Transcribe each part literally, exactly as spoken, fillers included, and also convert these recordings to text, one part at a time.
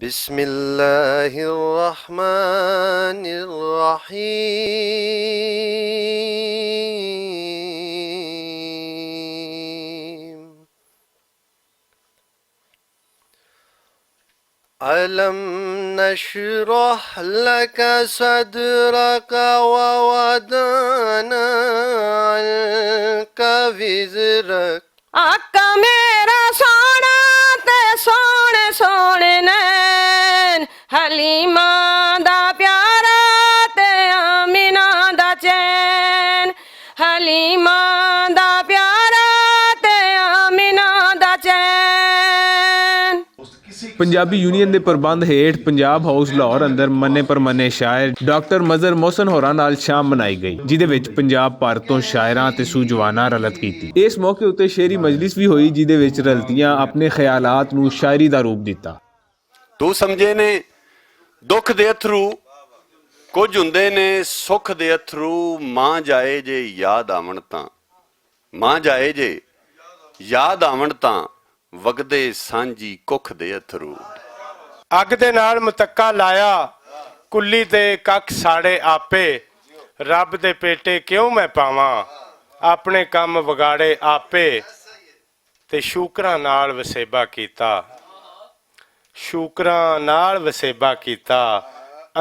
بسم الله الرحمن الرحيم. ألم نشرح لك صدرك ووضعنا عنك وزرك. آقا میرا سونا تے سونے سونے نین، حلیمہ دا پیارا تے آمینہ دا چین، حلیمہ دا پیارا تے آمینہ دا چین۔ پنجابی یونین دے پربند ہیٹھ پنجاب ہاؤس لاہور اندر منے پرمنے شاعر ڈاکٹر مظہر محسن ہوراں نال شام منائی گئی، جدے وچ پنجاب بھر توں شاعراں تے سوجواناں رلت کیتی۔ اس موقع اتے شعری مجلس وی ہوئی، جدے وچ رلتیاں اپنے خیالات نوں شاعری دا روپ دتا۔ تو سمجھے نے دکھ دے اتھرو کچھ ہوندے نے، سکھ دے اتھرو ماں جائے جے یاد آون تاں، ماں جائے جے یاد آون تاں، وگدے سانجھی ککھ دے اتھرو۔ اگ دے نال متکا لایا، کلی تے ککھ ساڑے آپے، رب دے پیٹے کیوں میں پاواں، اپنے کم وگاڑے آپے۔ تے شوکراں نال وسیبا کیتا، شوکراں نال وسیبا کیتا،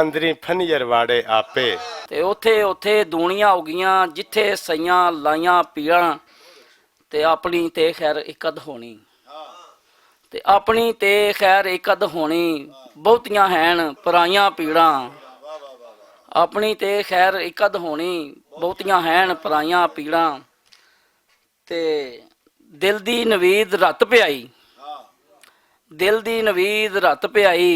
اندری پھنیر واڑے آپے۔ تے اوتھے اوتھے دونیاں اگیاں، جتھے سیاں لائیاں پیڑاں، تے اپنی تے خیر اکد ہونی۔ تے اپنی تے خیر اکد ہونی، بہتیاں ہین پرائیاں پیڑاں۔ اپنی تے خیر اکد ہونی، بہتیاں ہین پرائیاں پیڑاں۔ تے دل دی نوید رت پیائی، دل دی نوید رت پیائی،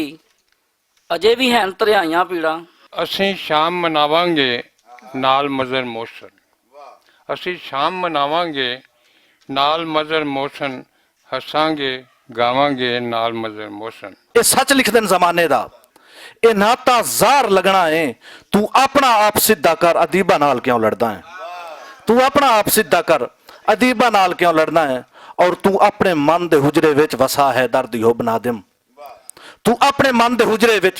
اجے وی ہین تریائیاں پیڑاں۔ اسیں شام مناواں گے نال مظہر محسن، اسیں شام مناواں گے نال مظہر محسن، ہساں گے، گاواں گے نال مظہر محسن۔ اے سچ لکھ دین زمانے دا، اے ناتا زار لگنا اے۔ توں اپنا آپ سدھا کر، ادیباں نال کیوں لڑدا اے؟ توں اپنا آپ سدھا کر، ادیباں نال کیوں لڑدا اے؟ اور توں اپنے من دے حجرے وچ وسا ہے درد ہی ہوب نادم۔ توں اپنے من دے حجرے وچ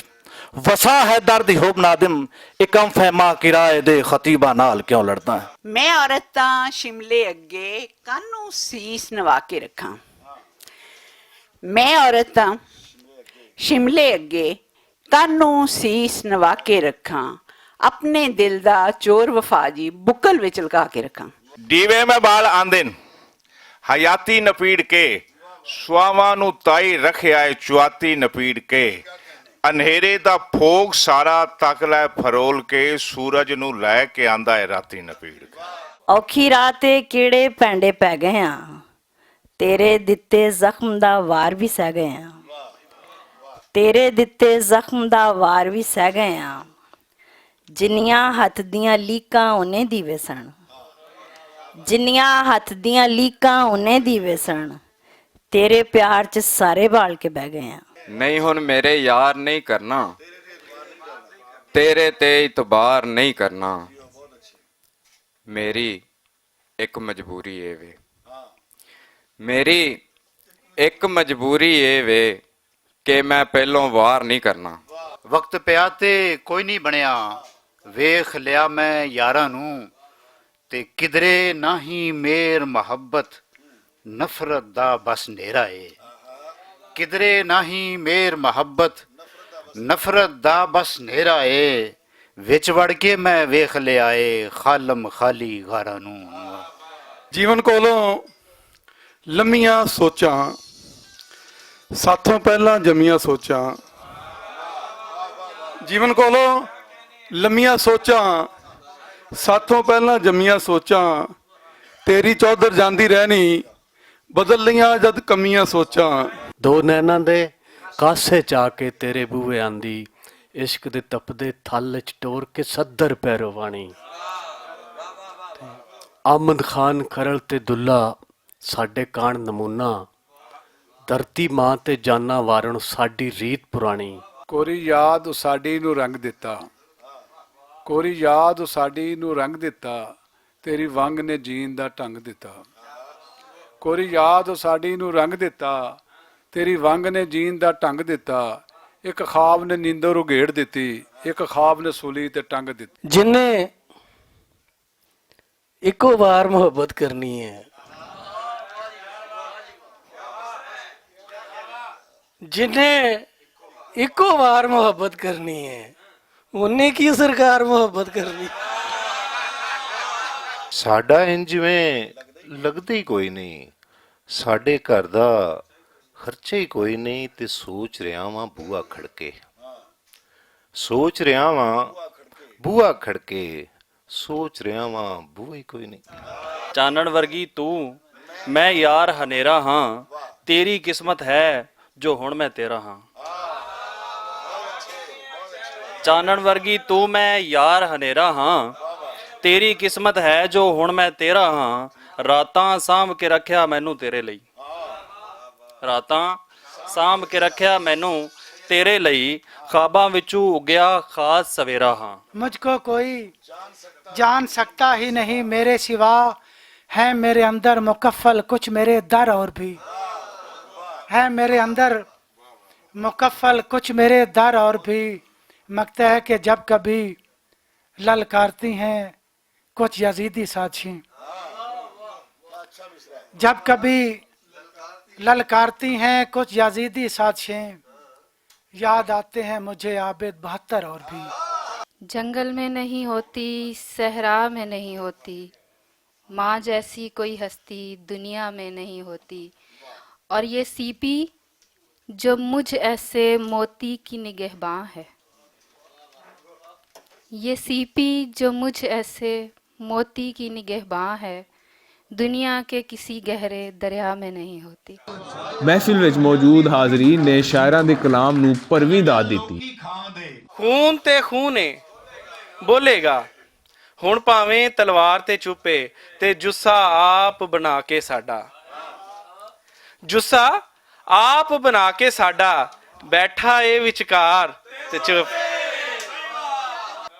وسا ہے درد ہی ہوب نادم۔ اکم فہما کرائے دے خطیباں نال کیوں لڑدا اے؟ میں عورتاں شملے اگے کانوں سیس نوا کے رکھاں۔ میں عورتاں شملے اگے کانوں سیس نوا کے رکھاں، اپنے دل دا چور وفا جی بکل وچ لکا کے رکھاں۔ ڈیوے میں بال آندن، حیاتی نپیڑ کے، سواواں نوں تائی رکھیا اے چواتی نپیڑ کے۔ انہیرے دا پھوگ سارا تک لے پھرول کے، سورج نوں لے کے آندا اے راتی نپیڑ کے۔ اوکھی رات اے کیڑے پینڈے پے گئے آں، تیرے دتے زخم دا وار وی سہ گئے آں، تیرے دتے زخم دا وار وی سہ گئے آں۔ جنیاں ہتھ دیاں لیکاں انہیں دی ویسن، جنیاں ہتھ دیاں لیکاں انہیں دی ویسن، تیرے پیار چ سارے بال کے بہ گئے آں۔ نہیں ہن میرے یار نہیں کرنا، تیرے تے اعتبار نہیں کرنا۔ میری اک مجبوری اے وے، میری اک مجبوری اے وے کہ میں پہلوں وار نہیں کرنا۔ وقت پیا تے کوئی نہیں بنیا، ویکھ لیا میں یاراں نوں، تے کدرے نہ ہی میر محبت، نفرت دا بس نیرا اے۔ کدرے نہ ہی میر محبت، نفرت دا بس نیرا اے۔ وچ وڑ کے میں ویکھ لیا اے خالم خالی غاراں نوں۔ جیون کولوں لمیاں سوچاں، ساتھوں پہلاں جمیاں سوچاں۔ جیون کولوں لمیاں سوچاں، ساتھوں پہلاں جمیاں سوچاں۔ تیری چودھر جاندی رہنی، بدل لیاں جد کمیاں سوچاں۔ دو نیناں دے کاسے چا کے تیرے بوئے آندی، عشق دے تپدے تھل اچ ٹور کے صدر پیرو وانی۔ آمد خان کرل تے دلہ ساڈے کان نمونہ، دھرتی ماں تے جانا وارن ساڈی ریت پرانی۔ کوری یاد اساڈی نوں رنگ دتا، کوری یاد اساڈی نوں رنگ دتا، تیری ونگ نے جین دا ڈھنگ دتا۔ کوری یاد اساڈی نوں رنگ دتا، تیری ونگ نے جین دا ڈھنگ دتا۔ ایک خواب نے نیندر اگھیڑ دتی، ایک خواب نے سولی تے ٹنگ دتی۔ جن نے اکو وار محبت کرنی ہے، جن نے اکو وار محبت کرنی ہے، انہیں کی سرکار محبت کرنی؟ ساڈا انج میں لگدا ہی کوئی نہیں۔ ساڈے گھر دا خرچہ ہی کوئی نہیں تے سوچ رہیا واں بوا کھڑکے۔ سوچ رہیا واں بوا کھڑکے۔ سوچ رہیا واں بوا ہی کوئی نہیں۔ چانن ورگی تو میں یار ہنیرا ہاں، تیری قسمت ہے جو ہن میں تیرا ہاں۔ چانن ورگی تو میں یار ہنیرا ہاں، تیری قسمت ہے جو ہن میں تیرا ہاں۔ راتاں سانبھ کے رکھیا مینوں تیرے لئی، راتاں سانبھ کے رکھیا مینوں تیرے لئی۔ خواباں وچوں اگیا خاص سویرا ہاں۔ مجھ کو کوئی جان سکتا ہی نہیں میرے سوا، ہے میرے اندر مکفل کچھ میرے در اور بھی، ہے میرے اندر مکفل کچھ میرے در اور بھی۔ مگتا ہے کہ جب کبھی للکارتی ہیں کچھ یزیدی سازشیں، جب کبھی للکارتی ہیں کچھ یزیدی سازشیں، یاد آتے ہیں مجھے عابد بہتر اور بھی۔ جنگل میں نہیں ہوتی، صحرا میں نہیں ہوتی، ماں جیسی کوئی ہستی دنیا میں نہیں ہوتی۔ اور یہ سیپی جو مجھ ایسے موتی کی نگہباں ہے، یہ سیپی جو مجھ ایسے موتی کی نگہباں ہے، دنیا کے کسی گہرے دریا میں نہیں ہوتی۔ محفل وچ موجود حاضرین نے شاعراں دے کلام نوں پرویں داد دتی۔ خون تے خون ہے، بولے گا ہن پاویں تلوار تے چپے، تے جسا آپ بنا کے ساڈا، جسا آپ بنا کے ساڈا، بیٹھا اے وچکار تے چپ۔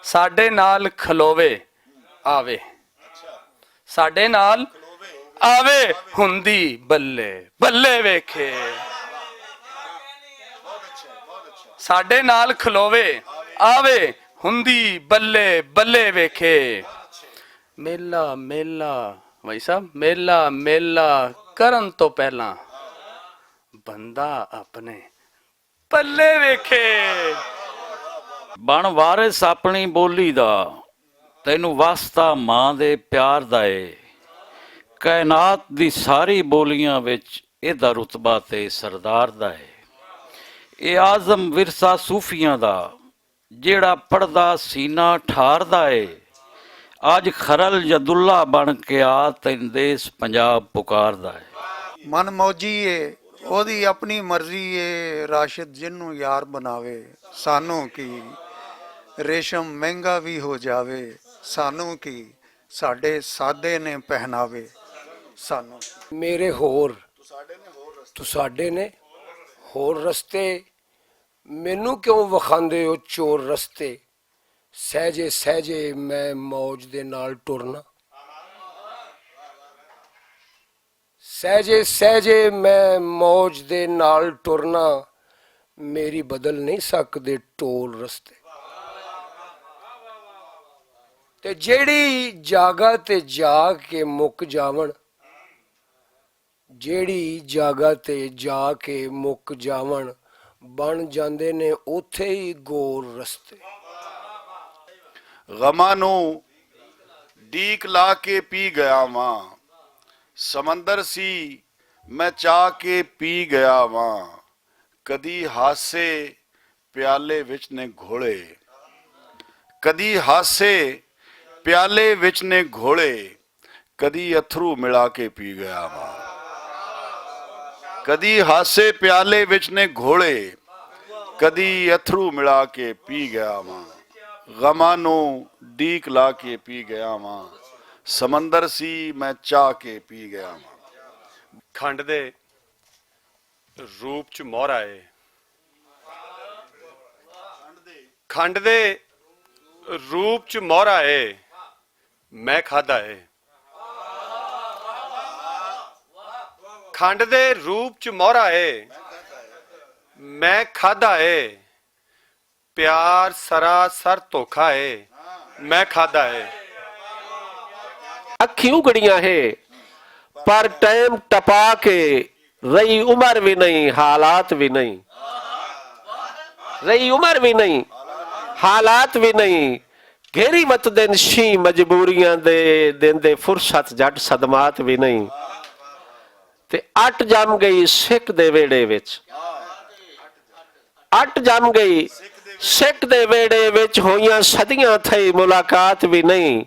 ساڈے نال کھلووے آوے، ساڈے نال آوے، ہندی بلے بلے ویکھے۔ ساڈے نال کھلووے آوے، ہندی بلے بلے ویکھے۔ میلا میلا، بھائی صاحب، میلا میلا کرن تو پہلاں بندہ اپنے پلے ویکھے۔ بن وارث اپنی بولی دا، تینوں واسطہ ماں دے پیار دا اے۔ کائنات دی ساری بولیاں وچ ایہدا رتبہ تے سردار دا اے۔ اے اعظم ورثہ صوفیاں دا، جیڑا پڑھدا سینہ ٹھار دا اے۔ اج خرل جداللہ بن کے آ، تین دیس پنجاب پکار دا اے۔ من موجی اے، اودی اپنی مرضی اے، راشد جنوں یار بناوے، سانوں کی؟ ریشم مہنگا وی ہو جاوے، سانوں کی؟ ساڈے سادے نے پہناوے، سانوں کی؟ میرے ہور، تساڈے نے ہور رستے، مینوں کیوں وکھاندے ہو چور رستے؟ سہجے سہجے میں موج دے نال ٹرنا، سہجے سہجے میں موج دے نال ٹرنا، میری بدل نہیں سکدے ٹول رستے۔ تے جیڑی جاگا تے جا کے مک جاون، جیڑی جاگا تے جا کے مک جاون، بن جاندے نے اوتھے ہی گور رستے۔ غماں نوں ڈیک لا کے پی گیا واں، سمندر سی میں چا کے پی گیا واں۔ کدی ہاسے پیالے وچ نے گھوڑے، کدی ہاسے پیالے وچ نے گھوڑے، کدی اتھرو ملا کے پی گیا واں۔ کدی ہاسے پیالے وچ نے گھوڑے، کدی اتھرو ملا کے پی گیا واں۔ غماں نوں ڈیک لا کے پی گیا واں، سمندر سی میں چا کے پی گیا واں۔ کھنڈ دے روپ چ مورا اے، کھنڈ دے روپ چ مورا اے، میں کھادا اے۔ کھنڈ دے روپ چ مورا اے، میں کھادا اے۔ پیار سراسر دھوکھا ہے، میں کھادا ہے۔ اکھیں اگڑیاں ہے، پر ٹائم ٹپا کے رہی عمر بھی نہیں، حالات بھی نہیں۔ رہی عمر بھی نہیں، حالات بھی نہیں۔ گھیری وت دن شی مجبوریاں دے، دن دے فرصت جٹ صدمات بھی نہیں۔ تے اٹ جم گئی سکھ دے ویڑے وچ۔ اٹ جم گئی سکھ دے ویڑے وچ، ہوئیاں صدیاں تھئی ملاقات بھی نہیں۔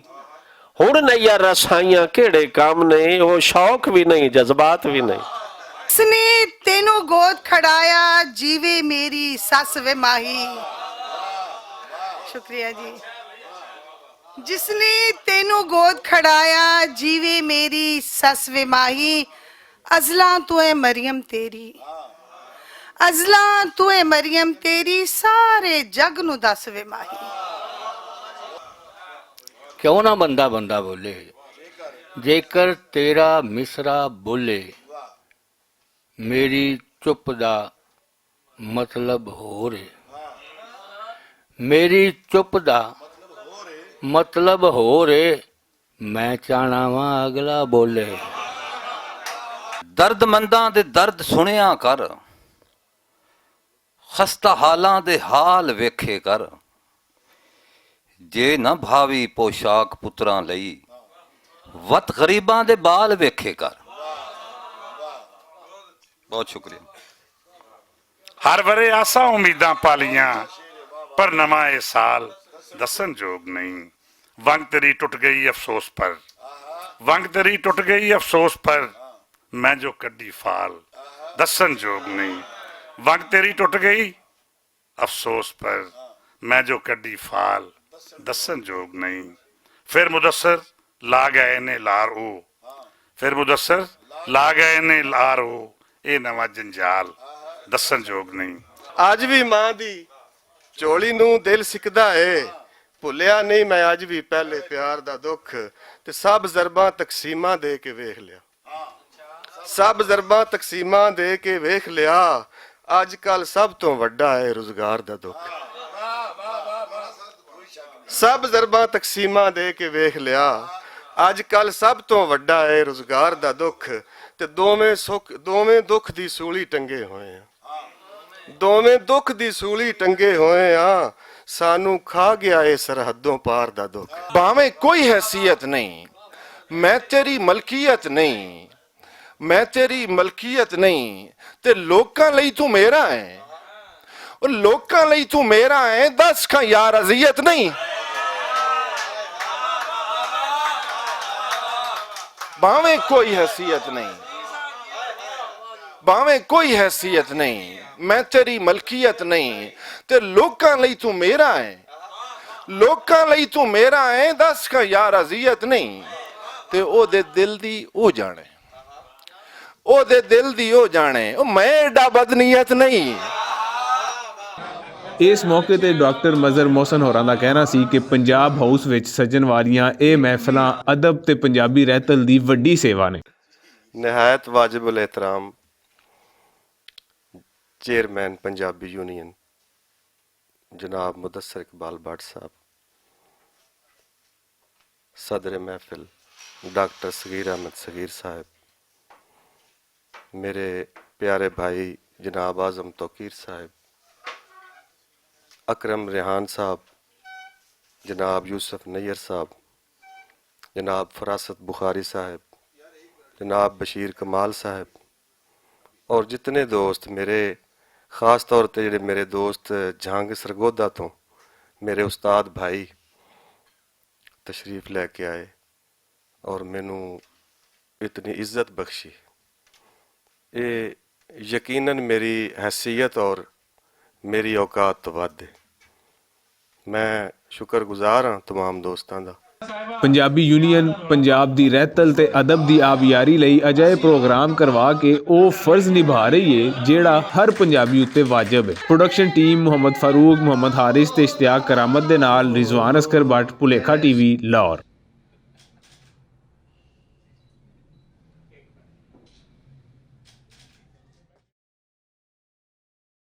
ہن نیا رسائیاں کیڑے کام نے، او شوق بھی نہیں، جذبات بھی نہیں۔ اس نے تینوں گود کھڑایا، جیوے میری سس وے ماہی۔ شکریہ جی۔ جس نے تینوں گود کھڑایا، جیوے میری سس وے ماہی۔ ازلاں تو اے مریم تیری، ازلاں تو اے مریم تیری، سارے جگ نوں دس وے ماہی۔ کیوں نہ بندہ بندہ بولے، جیکر تیرا مصرا بولے، میری چپ دا مطلب ہور ہے۔ میری چپ دا مطلب ہور ہے۔ میں چاہنا واں اگلا بولے۔ درد منداں دے درد سنیا کر، خستہ حالاں دے حال ویکھے کر۔ جے نہ بھاوی پوشاک پتراں لئی، وت غریباں دے بال ویکھے کر۔ بہت شکریہ۔ ہر ورے آساں امیداں پالیاں، پر نواں اے سال دسن جوگ نہیں۔ ونگ تیری ٹٹ گئی افسوس پر، ونگ تیری ٹٹ گئی افسوس پر، میں جو کڈی فال دسن جوگ نہیں۔ ونگ تیری ٹٹ گئی افسوس پر، میں جو کڈی فال دسن جوگ نہیں۔ پھر مدثر لا گئے نے لار او، پھر مدثر لا گئے نے لار او، اے نواں جنجال دسن جوگ نہیں۔ اج وی ماں دی جھولی نوں دل سکدا ہے، بھولیا نہیں میں اج وی پہلے پیار دا دکھ، تے سب ضرباں تقسیماں دے کے ویکھ لیا۔ سب ضرباں تقسیماں دے کے ویکھ لیا، اج کل سب توں وڈا ہے روزگار دا دکھ۔ سب ضرباں تقسیماں دے کے ویکھ لیا، اج کل سب توں وڈا ہے روزگار دا دکھ۔ تے دوویں سکھ، دوویں دکھ دی سولی ٹنگے ہوئے ہیں۔ دوویں دکھ دی سولی ٹنگے ہوئے ہاں، سانوں کھا گیا اے سرحدوں پار دا دکھ۔ بھاویں کوئی حیثیت نہیں، میں تیری ملکیت نہیں، میں تیری ملکیت نہیں، تے لوکاں لئی تو میرا ہے۔ او لوکاں لئی تو میرا ہے، دس کھاں یار اذیت نہیں۔ بھاویں کوئی حیثیت نہیں، بھاویں کوئی حیثیت نہیں، میں تیری ملکیت نہیں، تے لوکاں لئی تو میرا ہے۔ لوکاں لئی تو میرا ہے، دس کھاں یار اذیت نہیں۔ تے او دے دل دی او جانے، او دے دل دی او جانے، او میں ایڈا بدنیت نہیں۔ اس موقع تے ڈاکٹر مظہر محسن ہوراں دا کہنا سی کہ پنجاب ہاؤس وچ سجن والیاں اے محفلاں ادب تے پنجابی رہتل دی وڈی سیوا نے۔ نہایت واجب الاحترام چیئرمین پنجابی یونین جناب مدثر اقبال بٹ صاحب، صدر محفل ڈاکٹر صغیر احمد صغیر صاحب، میرے پیارے بھائی جناب اعظم توقیر صاحب، اکرم ریحان صاحب، جناب یوسف نیئر صاحب، جناب فراست بخاری صاحب، جناب بشیر کمال صاحب، اور جتنے دوست میرے، خاص طور تے جڑے میرے دوست جھانگ سرگودا تو میرے استاد بھائی تشریف لے کے آئے اور مینوں اتنی عزت بخشی، اے یقیناً میری حیثیت اور میری اوقات تو ودھ ہے۔ میں شکر گزار ہاں تمام دوستاں دا۔ پنجابی یونین پنجاب دی رہتل تے ادب دی آبیاری لئی اجائے پروگرام کروا کے او فرض نبھا رہی ہے جیڑا ہر پنجابی اتے واجب ہے۔ پروڈکشن ٹیم محمد فاروق، محمد حارث تے اشتیاق کرامت دے نال رضوان اصغر بٹ، پلیکھا ٹی وی، لاہور۔